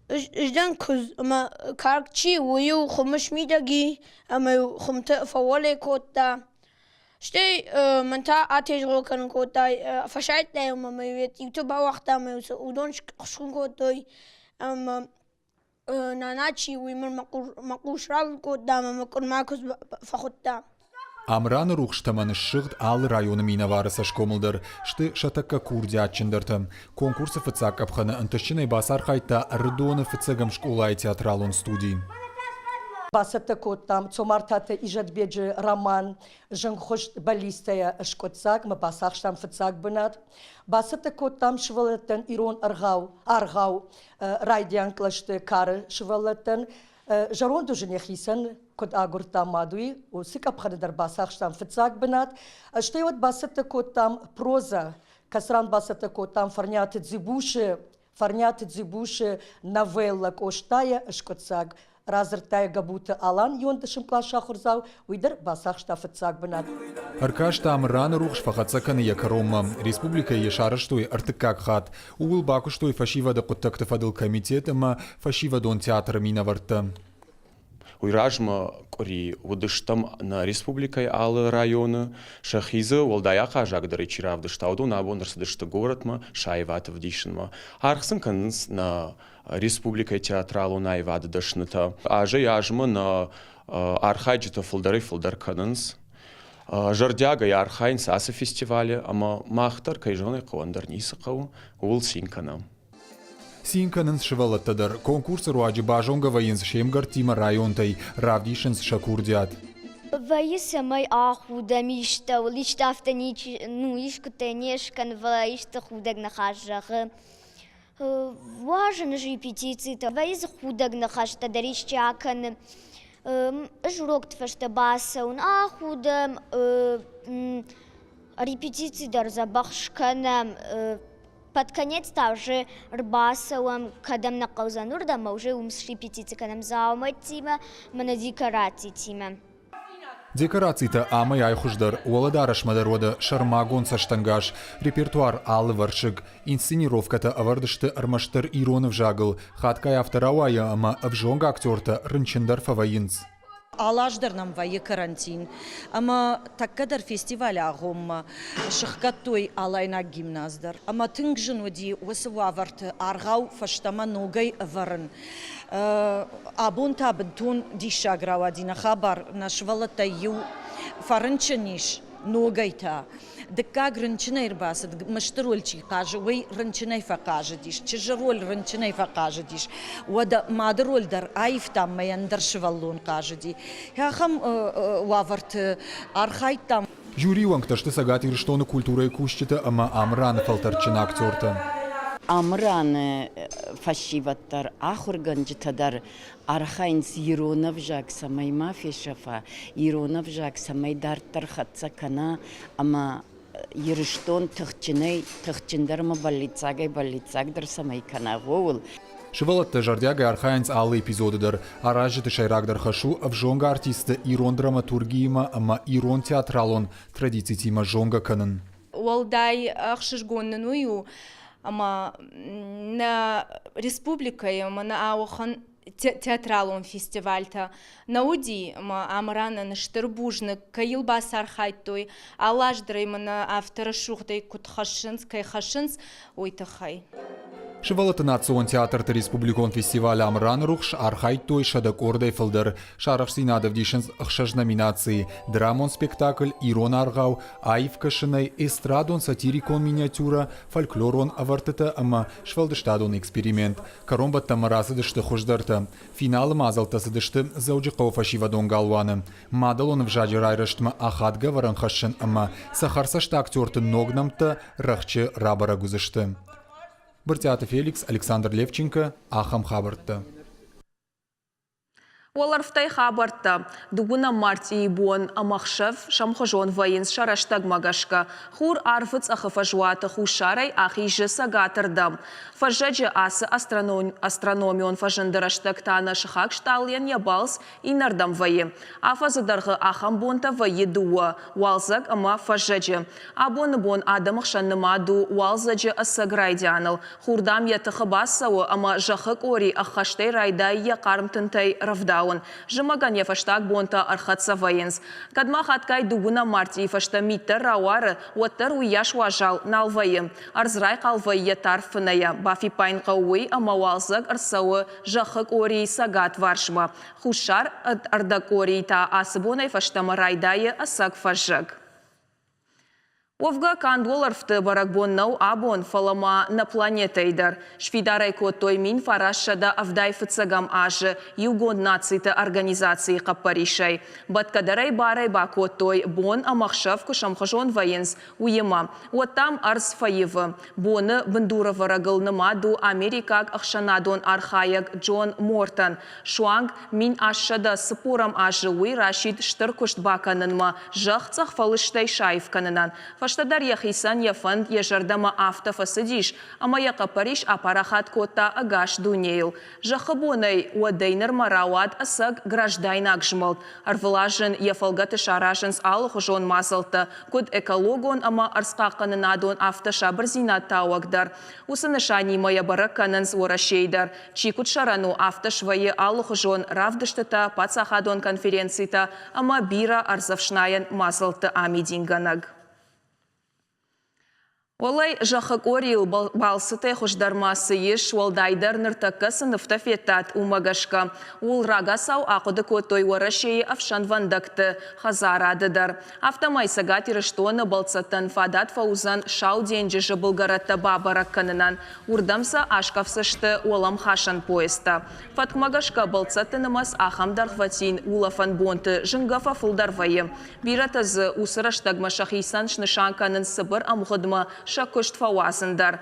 P: Ӕз дӕн куыдз ӕмӕ карк чи у, уый-иу хуымы смидӕг и ӕмӕ-иу хуымты фӕуӕле кодта. Стӕй мӕн та атезгъо кӕнын кодта, фӕсайдта-иу мӕ ӕмӕ-иу йӕ цъиуты бауагъта ӕмӕ-иу сӕ уыдон схъуын кодтой. Ӕмӕ нана чи, уый мын мӕ хъус ралыг кодта ӕмӕ мӕ къуырма куыдз фӕхуыдта.
O: Амыраны рухс тӕмӕн ссыгъд алы районы минӕвары цӕсгомыл дӕр, сты сӕ тӕккӕ курдиатджындӕртӕ. Конкурсы фыццаг къӕпхӕны ӕнтыстджынӕй бацархайдта Ӕрыдоны фыццӕгӕм скъолайы театралон студи.
Q: Бацӕттӕ кодтам Цомартаты Изӕтбеджы роман «Зынгхуыст баллистӕйӕ» скъуыддзагмӕ бацахстам фыццаг бынат. Бацӕттӕ кодтам сывӕллӕттӕн ирон ӕргъау, аргъау райдиан кълӕсты кары сывӕллӕттӕн. Зӕронд узын йӕхицӕн куыд агуырдта мад, уый уыцы къӕпхӕны дӕр бацахстам фыццаг бынат. Стӕй уӕд бацӕттӕ кодтам прозӕ, кӕцыран бацӕттӕ кодтам Фӕрниаты Дзибусы Фӕрниаты Дзибусы новеллӕ Къостайӕ скъуыддзаг радзырдта Габуты Алан иондӕсӕм къласы ахуырдзау, уый дӕр бацахста фыццаг бынат.
O: Ӕркаст Амыраны рухс фӕхӕццӕ кӕны йӕ кӕронмӕ. Республикӕйы йӕ сарӕзтой ӕртыккаг хатт. Ууыл бакуыстой фӕсивӕды хъуыддӕгты фӕдыл комитет ӕмӕ фӕсивӕдон театры минӕвӕрттӕ.
N: Уый размӕ къуыри уыдыстӕм нӕ республикӕйы алы районы. Сӕхи дзы уӕлдай ахъаззагдӕрӕй чи равдыста, уыдон абон ӕрцыдысты горӕтмӕ сӕ аивад ӕвдисынмӕ. Аргъ сын кӕнынц нӕ республикӕйы театралон аивады дӕснытӕ. Азӕй-азмӕ нӕ архайджытӕ фылдӕрӕй-фылдӕр кӕнынц. Зӕрдиагӕй архайынц ацы фестивалы ӕмӕ мах дӕр, кӕй зӕгъын ӕй хъӕуы, ӕндӕр ницы хъӕуы, ууыл цин кӕнӕм.
O: Цин кӕнынц сывӕллӕттӕ дӕр. Конкурсы руаджы базонгӕ вӕййынц се мгӕрттимӕ районтӕй, равдисынц сӕ курдиат.
R: Вӕййы, цӕмӕй ахудӕм истӕуыл, исты афтӕ ничи, ну, искуыдтӕй не скӕны, фӕлӕ исты худӕг ныхас зӕгъы. Уарзын ӕз репетицитӕ, вӕййы дзы худӕг ныхӕстӕ дӕр исчи акӕны. Ӕз урокты фӕстӕ бацӕуын, ахудӕм, репетици дӕр дзӕбӕх скӕнӕм, Под конец та уже ӕрбацӕуӕм, кӕдӕм нӕ хъӕудзӕн, уырдӕм уже уым срепетици кӕнӕм дзаумӕттимӕ, мӕнӕ декорацитимӕ.
O: Декорацитӕ амӕй-ай хуыздӕр, уӕлӕдарӕсмӕ дӕр уӕдӕ сӕрмагонд цӕстӕнгас, репертуар алывӕрсыг, инсценировкӕтӕ ӕвӕрд сты ӕрмӕстдӕр ирон ӕвзагыл, хатгай афтӕ рауайы ӕмӕ ӕвзонг актертӕ рынчын дӕр фӕвӕййынц.
S: Алы аз дӕр нӕм вӕййы карантин ӕмӕ тӕккӕ дӕр фестивалы агъоммӕ сыхгӕдтой Алайнаг гимназ дӕр. Ӕмӕ тынг зын уыди уыцы уавӕрты аргъау фӕстӕмӕ ногӕй ӕвӕрын. Абон та бынтон диссаг рауади нӕ хабар. Нӕ сывӕллӕттӕй иу фӕрынчын ис ногӕй та. Дыккаг рынчынӕй ӕрбацыд, мысты роль чи хъазы, уый рынчынӕй фӕхъазыдис, чызджы роль рынчынӕй фӕхъазыдис. Уӕдӕ мады роль дӕр аивтам, мӕ ӕндӕр сывӕллон хъазыди. Ахӕм уавӕрты архайдтам.
O: Жюрийы уӕнгтӕ сты Цӕгат Ирыстоны культурӕйы кусджытӕ ӕмӕ Амыраны фӕлтӕрдджын актертӕ.
T: Амыраны фӕсивӕд дӕр, ахуыргӕнджытӕ дӕр архайынц ирон ӕвзаг цӕмӕй ма фесӕфа, ирон ӕвзаг цӕмӕй дарддӕр хӕццӕ кӕна ӕмӕ Ирыстон тыхджынӕй тыхджындӕр ӕмӕ бӕллиццагӕй бӕллиццагдӕр цӕмӕй кӕна, ууыл.
O: Сывӕллӕттӕ зӕрдиагӕй архайынц алы эпизоды дӕр. Аразджыты сӕйрагдӕр хӕс у ӕвзонг артистты ирон драматургиимӕ ӕмӕ ирон театралон традицитимӕ зонгӕ кӕнын.
U: Уӕлдай ӕхсызгон нын уый у, ӕмӕ нӕ республикӕйы ӕмӕ нӕ ауӕхӕн театралон фестивальтӕ нӕ уыди, ӕмӕ Амыранӕн стыр бузныг, кӕй йыл бацархайдтой, алы аз дӕр ӕй мӕнӕ афтӕ рӕсугъдӕй куыд хӕссынц, кӕй хӕссынц, уый тыххӕй.
O: Сывӕллӕтты национ театрты республикон фестиваль Амыраны рухс архайдтой 100 къордӕй фылдӕр. Сӕ арӕхстдзинад ӕвдисынц ӕхсӕз номинацийы: драмон спектакль, ирон аргъау, аив кӕсынӕй, эстрадон-сатирикон миниатюрӕ, фольклорон ӕвӕрдтытӕ ӕмӕ сфӕлдыстадон эксперимент. Кӕронбӕттӕнмӕ рацыдысты хуыздӕртӕ. Финалы мадзӕлттӕ цыдысты Дзӕуджыхъӕуы фӕсивӕдон галуаны. Мадӕлон ӕвзаджы райрӕзтмӕ ахадгӕ ӕвӕрӕн хӕссын ӕмӕ цӕхӕрцӕст актерты ног нӕмттӕ рӕхджы рабӕрӕг уыдзысты. Брытъиаты Феликс, Александр Левченко, ахӕм хабӕрттӕ.
A: Уӕлӕрвтӕй хабӕрттӕ. Дыууынӕм мартъийы бон ӕмӕ хсӕв сӕмхуызон вӕййынц сӕ рӕстӕгмӕ гӕсгӕ. Хур арвы цъӕхы фӕзуаты хуссарӕй ахизы цӕгатырдӕм. Фӕззӕджы ацы астрономион фӕзынды рӕстӕг та нӕ сыхаг стъалыйӕн йӕ балц иннӕрдӕм вӕййы. Афӕдзы дӕргъы ахӕм бонтӕ вӕййы дыууӕ, уалдзӕг ӕмӕ фӕззӕджы. Абоны бон адӕмы хсӕн нымад у уалдзӕджы ӕцӕг райдианыл. Хур, дам, йӕ тыхы бацӕуы ӕмӕ зӕххы къори ӕххӕстӕй райдайы йӕ хъарм тынтӕй рӕвдауын. Зымӕгӕн йӕ фӕстаг бонтӕ ӕрхӕццӕ вӕййынц. Кӕд ма хатгай дыууынӕм мартъийы фӕстӕ мит дӕр рауары, уӕддӕр уыйас уазал нал вӕййы. Ӕрдз райхъал вӕййы йӕ тарф фынӕйӕ. Бафиппайын хъӕуы уый, ӕмӕ уалдзӕг ӕрцӕуы зӕххы къорийы цӕгатварсмӕ. Хуссар ӕрдӕгкъорийы та ацы бонӕй фӕстӕмӕ райдайы ӕцӕг фӕззӕг. Уӕвгӕ, канд уӕлӕрвты бӕрӕгбон нӕу абон, фӕлӕ ма нӕ планетӕйы дӕр. Сфидар ӕй кодтой 1975 азы Иугонд Нациты Организацийы хъӕппӕрисӕй. Бӕтгӕ дӕр ӕй барӕй бакодтой, бон ӕмӕ хсӕв куы сӕмхуызон вӕййынц, уыимӕ. Уӕд, дам, ӕрдз фӕивы. Боны бындурӕвӕрӕгыл нымад у америкаг ӕхсӕнадон архайӕг Джон Мортон. Суанг 1840 азы уый расидт стыр куыст бакӕнынмӕ, зӕхх цъӕх фӕлыстӕй саив кӕнынӕн. Фӕстӕдӕр йӕхицӕн йӕ фӕнд йӕ зӕрдӕмӕ афтӕ фӕцыдис, ӕмӕ йӕ хъӕппӕрис апарахат кодта ӕгас дунейыл. Зӕххы бонӕй уӕдӕй нырмӕ рауад ӕцӕг граждайнаг змӕлд. Ӕрвылаз ын йӕ фӕлгӕты саразынц алыхуызон мадзӕлттӕ, куыд экологон ӕмӕ ӕрдзхъахъхъӕнынадон, афтӕ сабырдзинад тауӕг дӕр. Уыцы нысанимӕ йӕ бӕрӕг кӕнынц Уӕрӕсейы дӕр. Чи куыд сӕрӕн у, афтӕ свӕййы алыхуызон равдыстытӕ, паддзахадон конференцитӕ ӕмӕ бирӕ ӕрдзӕфснайӕн мадзӕлтты амидингӕнӕг. Уӕлӕй зӕххы къорийыл балцытӕй хуыздӕр ма цы ис, уӕлдайдӕр ныртӕккӕ цы нывтӕ федтат, уымӕ гӕсгӕ. Ууыл рагацау ахъуыды кодтой Уӕрӕсейы ӕфсӕнвӕндӕгты хӕдзарады дӕр. Афтӕмӕй Цӕгат Ирыстоны бӕлццӕттӕн фадат фӕуыдзӕн Сау денджызы былгӕрӕттӕ бабӕрӕг кӕнынӕн. Уырдӕм сӕ аскъӕфдзысты уӕлӕмхасӕн поездтӕ. Фӕткмӕ гӕсгӕ бӕлццӕтты нымӕц ахӕм дӕргъвӕтин улӕфӕн бонты зынгӕ фӕфылдӕр вӕййы. Бирӕтӕ дзы уыцы рӕстӕгмӕ сӕхицӕн снысан кӕнынц цыбыр ӕмгъуыдмӕ сӕ куыст фӕуадзын дӕр.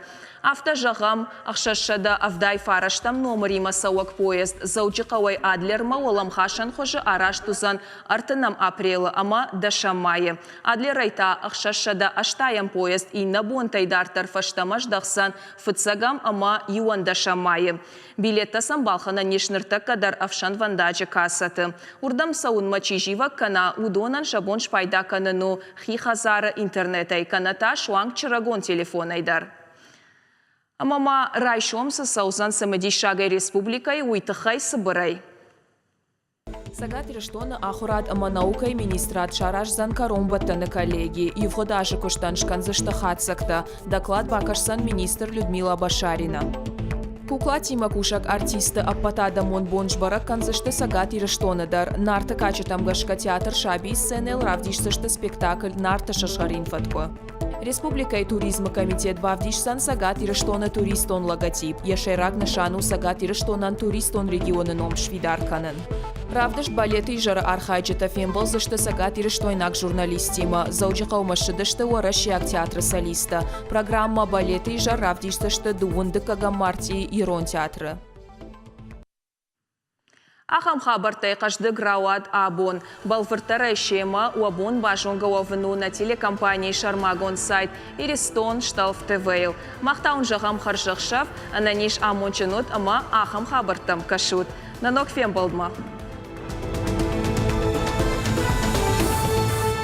A: Афтӕ зӕгъӕм, 679 номыримӕ цӕуӕг поезд Дзӕуджыхъӕуӕй Адлермӕ уӕлӕмхасӕн хуызы арӕзт уыдзӕн ӕртынӕм апрелы ӕмӕ дӕсӕм майы. Адлерӕй та 680 поезд иннӕ бонтӕй дарддӕр фӕстӕмӕ здӕхдзӕн фыццӕгӕм ӕмӕ иуӕндӕсӕм майы. Билеттӕ сӕм балхӕнӕн ис ныртӕккӕ дӕр ӕфсӕнвӕндаджы кассӕты. Уырдӕм цӕуынмӕ чи зивӕг кӕна, уыдонӕн сӕ бон спайда кӕнын у хи хӕдзары интернетӕй кӕнӕ та суанг чырӕгон телефонӕй дӕр. Ӕмӕ ма райсом цы цӕудзӕн цымыдисагӕй республикӕйы, уый тыххӕй цыбырӕй. Цӕгат Ирыстоны ахуырад ӕмӕ наукӕйы министрад сараздзӕн кӕронбӕттӕны коллеги. Ивгъуыд азы куыстӕн скӕндзысты хатдзӕгтӕ. Доклад бакӕсдзӕн министр Людмила Башарина. Куклатимӕ кусӕг артистты ӕппӕтадӕмон бон сбӕрӕг кӕндзысты Цӕгат Ирыстоны дӕр. Нарты кадджытӕм гӕсгӕ театр Сабийы сценӕйыл равдисдзысты спектакль Нарты сызгъӕрин фӕткъуы. Республикӕйы туризмы комитет бавдисдзӕн Цӕгат Ирыстоны туристон логотип. Йӕ сӕйраг нысан у Цӕгат Ирыстонӕн туристон регионы ном сфидар кӕнын. Равдыст балеты изӕры архайджытӕ фембӕлдзысты цӕгатирыстойнаг журналисттимӕ. Дзӕуджыхъӕумӕ ссыдысты Уӕрӕсейаг театры солисттӕ. Программӕ «Балеты изӕр» равдисдзысты дыууын дыккӕгӕм мартъийы Ирон театры. Ахӕм хабӕрттӕй хъӕздыг рауад абон. Бӕлвырддӕрӕй семӕ уӕ бон базонгӕ уӕвын у нӕ телекомпанийы сӕрмагонд сайт Иристон Шталф ТВ-йыл. Мах та уын зӕгъӕм хӕрзӕхсӕв, ӕнӕниз амондджын ут ӕмӕ ахӕм хабӕрттӕм кӕсут. Нӕ ног фембӕлдмӕ!